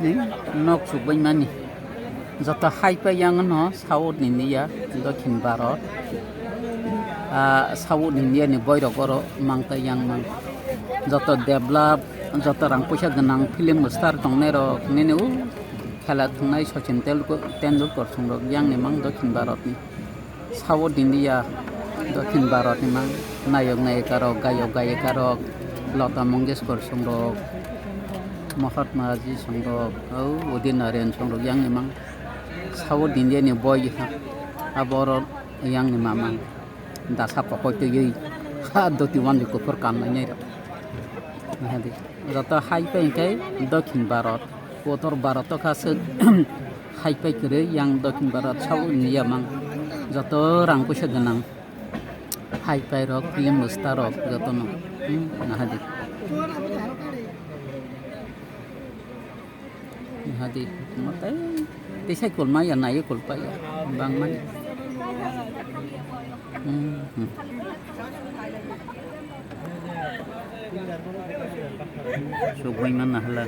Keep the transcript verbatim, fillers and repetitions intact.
Ni nok chukbai mani. Joto hai pai yang no South India, Dokhin Bharat. Ah, South India ni boirok oro mang tai yang mang. Joto develop, joto rang puisa gwnang film star tongnai rok nini u khela thwngnai Sachin Tendulkar, Tendulkar song rok yang ni mang Dokhin Bharat ni. South India, Dokhin Bharat ni mang nayok nayika rok, gayok gayika rok, Lata Mangeshkar song rok, Mahatma Ji song rok, o Udit Narayan song rok yang ni mang. South India ni boi ha, abo oro yang ni mamang. Dasa pokoi twi ha doti wanjwi kuphur kan nai nai rok. Nahadi. Joto hai pai hwnkhe Dokhin Bharat, Uttor Bharat o kha swk hai pai kwrwi, yang Dokhin Bharat South India mang joto rang puisa gwnang hai pai rok, film star rok jotono. Hmm, nahadi. Hadi, matai, tisai kol maya, nai kol paya, bang mani. Hmm, hmm. Sugoi man na hala.